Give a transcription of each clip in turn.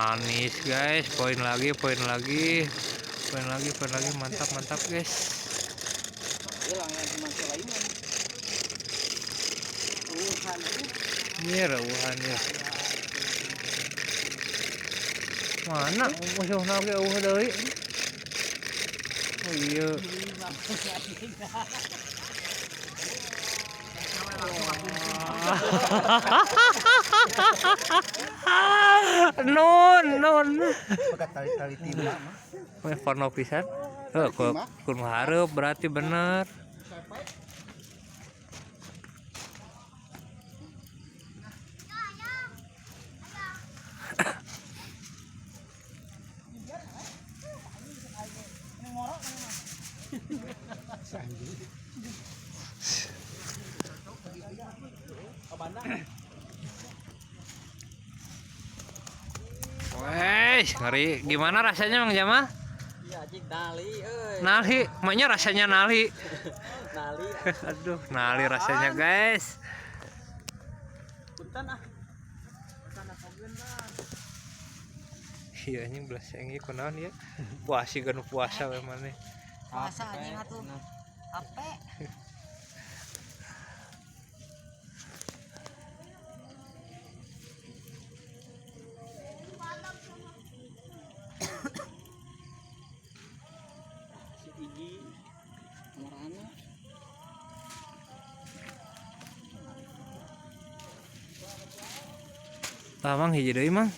Manis guys, poin lagi, poin lagi. Poin lagi, poin lagi, mantap, mantap guys. Ini reuhan ya. Mana musuhna ge eueuh deui. Oh iya. Nun, nun. Pakai tali-tali timah mah. Weh, porno pisan. Heuh, ku ku nu hareup berarti bener. Weh, ngeri. Gimana rasanya Mang Jamal? Iya anjing nali euy. Nali, maknya rasanya nali. Nali. Aduh, nali rasanya guys. Punten ah. Iya anjing belas engi kunaon ya. Puasa kan puasa we maneh. Puasa anjing atuh. HP. Si Igi marana. Tah Mang hiji deui Mang.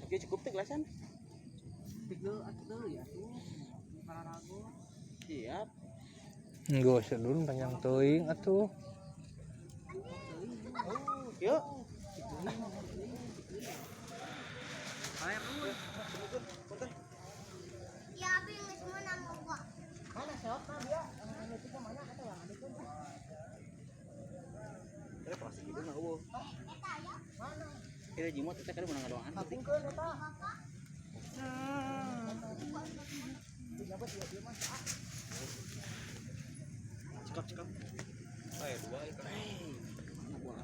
Oke cukup teh gelasan. Atuh ya atuh. Pararago. Siap. Geus dulu panjang teuing atuh. Oh, yuk. Ya, abi geus meunang boga. Mana seotna dia? Anu itu mana kata yang ada tuh. Tapi pasti gitu mah eueuh. Eta ya. Kita jimot teh kada meunang ngadoan. Cekap cekap. Dua ikan. Mana buah?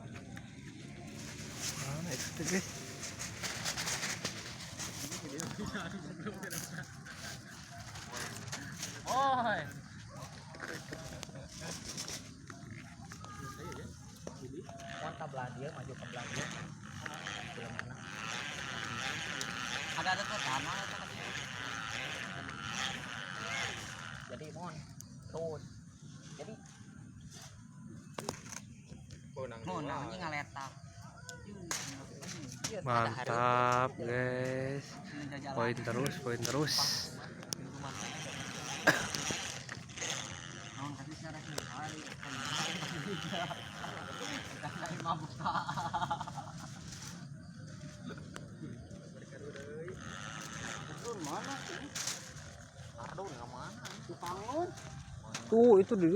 Mana itu teh guys? Oi. Mau ka belah dieu, maju ke belah dieu. Belah mana? Ada tuh tanah eta tadi. Jadi mon terus. Jadi Mun anjing ngaletak. Mantap guys. Poin terus, poin terus. Naon tadi secara hari. Mabuk. Mana sih? Kardun mana? Tukangun. Tuh itu di